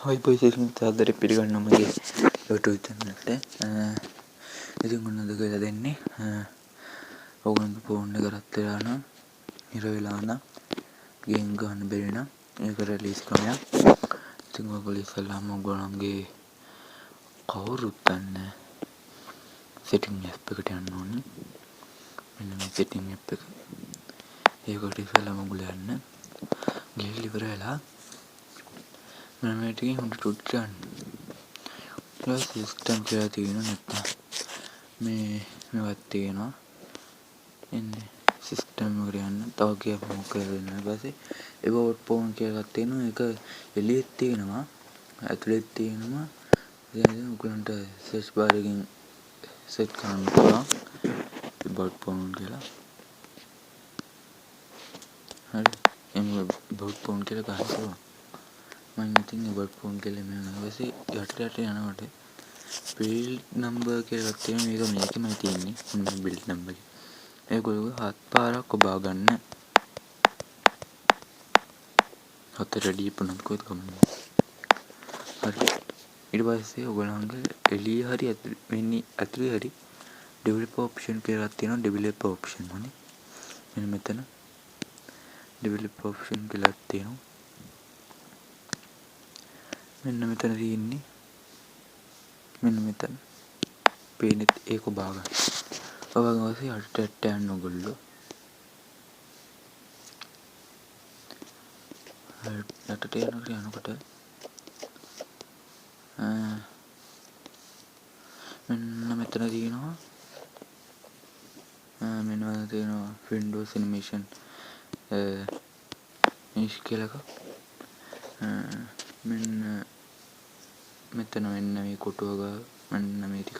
හයි boys, ඉතින් සාදරයෙන් පිළිගන්නවා මගේ YouTube channel එකට. ඉතින් ඔන්න අද කියලා දෙන්නේ, ඔයගොල්ලන්ගේ ෆෝන් එක රත් වෙලා නම්, හිර වෙලා නම්, ගේම් ගහන්න බැරි නම් ඒකට රිලීස් ක්‍රමයක්. ඉතින් ඔයගොල්ලෝ ඉස්සෙල්ලාම ඔයගොල්ලන්ගේ කවුරුත් දන්නේ සෙටින් ඇප් එකට යන්න ඕනේ. මෙන්න මේ සෙටින් ඇප් එක. ඒකට ඉස්සෙල්ලාම ඔයගොල්ලෝ යන්න. ගිහිල්ලා ඉවර වෙලා මෙන්න මේ ටිකෙන් උඩට උඩට යන්න. ඊට සිස්ටම් කියලා තියෙනවා, නැත්නම් මේ මේවත් තියෙනවා. එන්නේ සිස්ටම් එකට යන්න. තව කියපු මොකද දෙන්න. ඊට පස්සේ about phone කියලා එකක් තියෙනවා. ඒක එළියෙත් තියෙනවා. ඇතුළෙත් තියෙනවා. ඉතින් ඔයගොල්ලන්ට සර්ච් බාර් එකෙන් සෙට් කරන්න පුළුවන් about phone කියලා. හරි. එහෙම about phone කියලා ගහන්න පුළුවන්. මං ඉතින් about phone කියලා මෙහෙම ඊට පස්සේ යටට යට යනකොට බිල්ඩ් නම්බර් කියලා එකක් තියෙනවා. මේක මේකෙමයි තියෙන්නේ. මෙන්න බිල්ඩ් නම්බර් එක. ඒගොල්ලෝ හත් පාරක් ඔබා ගන්න. හතර ඩීප් වුණත් කොහෙද කමන්නේ. හරි. ඊට පස්සේ ඔයගොල්ලන්ගේ එළිය හරි වෙන්නේ ඇතුලේ හරි ඩෙවලොපර් ඔප්ෂන් කියලා එකක් තියෙනවා. ඩෙවලොපර් ඔප්ෂන් හරි. මෙන්න මෙතන ඩෙවලොපර් ඔප්ෂන් කියලා එකක් තියෙනවා. මෙන්න මෙතන තියෙන්නේ, මෙන්න මෙතන පේනෙත් ඒක ඔබා ගන්න. ඔබාගෙන පස්සේ යටට යට යන්න ඔයගොල්ලෝ. යටට යනකොට යනකොට මෙන්න මෙතන තියෙනවා, මෙන්න මෙතන තියෙනවා Windows Animation නිෂ් කියලා එකක්. මෙන්න මෙතන මෙන්න මේ කොටුව ගාව මෙන්න මේ ටික.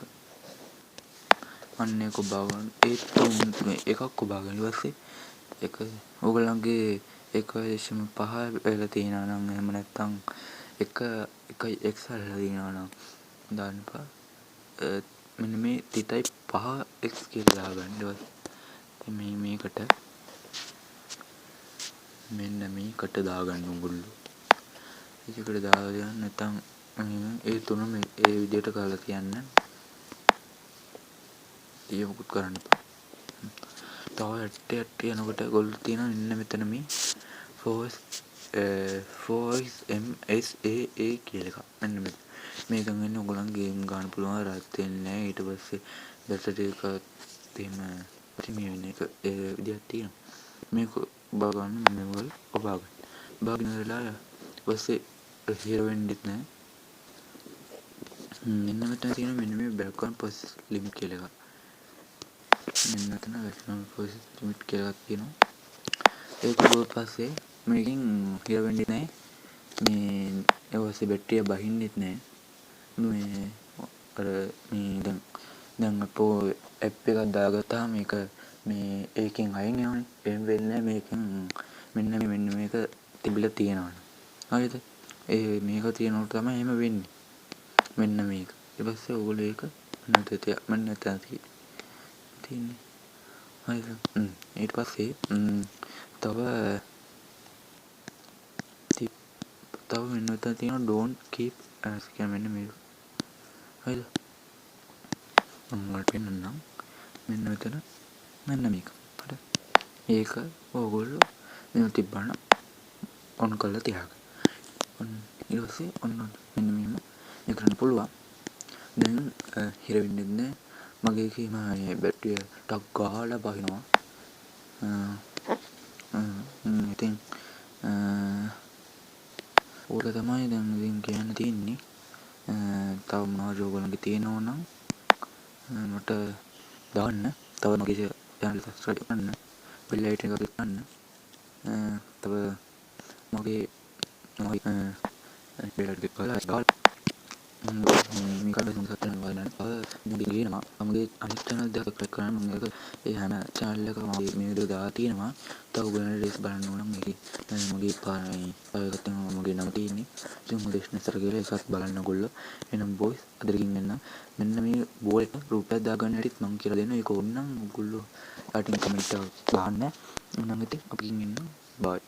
අන්න ඒක ඔබා ගන්න. ඒ තුන් මේ එකක් ඔබා ගන්න. ඊට පස්සේ එක ඔයගොල්ලන්ගේ 1.5 වෙලා තියෙනවා නම්, එහෙම නැත්නම් එක එකයි x වෙලා තියෙනවා නම් දාන්න එපා. මෙන්න මේ තිතයි පහ x කියලා දාගන්න. ඊට පස්සේ මේ මේකට මෙන්න මේකට දාගන්න ඔයගොල්ලෝ. ඒකට දාලා තියන්න, නැත්නම් ඒ තුනම ඒ විදිහට කරලා තියන්න. ඒ මොකුත් කරන්න එපා. තව යට යට යනකොට ඔයගොල්ලෝ තියෙනවා මෙන්න මෙතන මේ ෆෝස් MSAA කියලා එකක්. මෙන්න මෙතන. මේකෙන් වෙන්නේ ඔයගොල්ලන් ගේම් ගන්න පුළුවන්, රත් වෙන්නේ නැහැ. ඊට පස්සේ බැටරි එකත් එහෙම මේ වෙන එක ඒ විදිහක් තියෙනවා. මේක ඔබා ගන්න, මෙන්න මේක ඔබා ගන්න. ඔබාගෙන වෙලා ඊට පස්සේ හිර වෙන්නෙත් නැහැ. මෙන්න මෙතන තියෙනවා මෙන්න මේ බෑක්ග්‍රවුන්ඩ් ප්‍රොසෙස් ලිමිට් කියලා එකක්. මෙන්න මෙතන බෑක්ග්‍රවුන්ඩ් ප්‍රොසෙස් ලිමිට් කියලා එකක් තියෙනවා. ඒක ඔබුවට පස්සේ මේකෙන් හිර වෙන්නේ නැහැ. මේ ඊට පස්සේ බැටරිය බහින්නෙත් නැහැ. මේ අර මේ දැන් දැන් අපෝ ඇප් එකක් දාගත්තාම ඒක මේ ඒකෙන් අයින් වෙනවනේ. එහෙම වෙන්නේ නැහැ මේකෙන්. මෙන්න මේ මෙන්න මේක තිබිලා තියෙනවනේ. හරිද? ඒ මේක තියෙනකොට තමයි එහෙම වෙන්නේ. මෙන්න මේක. ඊට පස්සේ ඔයගොල්ලෝ ඒක මෙන්න මෙන්න එතන තියෙන්නේ. හරිද? ඊට පස්සේ තව තව මෙන්න මෙතන තියෙනවා don't keep කියන මෙන්න මේක. හරිද? මම ඔයාලට පෙන්නන්නම්. මෙන්න මෙතන මෙන්න මේක. හරි. ඒක ඕගොල්ලෝ මෙහෙම තිබ්බනම් ඔන් කරලා තියාගන්න. ඔන්න ඊට පස්සේ ඔන්න මෙන්න මෙහෙම මේ කරන්න පුළුවන්. දැන් හිර වෙන්නෙත් නෑ. මගේ එකේ මේ බැටරිය ටක් ගාලා බහිනවා. ඉතින් ඕක තමයි දැන් ඉතින් කියන්න තියෙන්නේ. තව මොනවා හරි ඔයගොල්ලන්ගේ තියෙනවා නම් මට දාන්න. තව මගේ චැනල් සබ්ස්ක්‍රයිබ් කරන්න. බෙල් අයිකන් එක ක්ලික් කරන්න. තව මගේ බෙල් අයිකන් ක්ලික් කරලා දාන්න. මේ කඩ සුන්දර බලන්න. තව ගේනවා. මගේ අනිත් චැනල් දෙක සබ්ස්ක්‍රයිබ් කරන්න. මම ඒක ඒ හැම චැනල් එකකම මගේ මේ වීඩියෝ දාලා තියෙනවා. තව ඔයගොල්ලන්ට රේස් බලන්න ඕන නම් මේකේ මගේ පාරේ තව එකක් තියෙනවා, මගේ නම තියෙන්නේ. ඉතින් මගේ ස්නැසර් කියලා ඒකත් බලන්න ඔයගොල්ලෝ. එහෙනම් බොයිස්, අද ගිහින් එන්න. මෙන්න මේ බෝල් එක රුපියල් දාගන්න හැටිත් මං කියලා දෙනවා. ඒක ඕන නම් ඔයගොල්ලෝ යටින් කමෙන්ට් එකක් දාන්න. එහෙනම් ඉතින් අපි ගිහින් එන්න. බයි.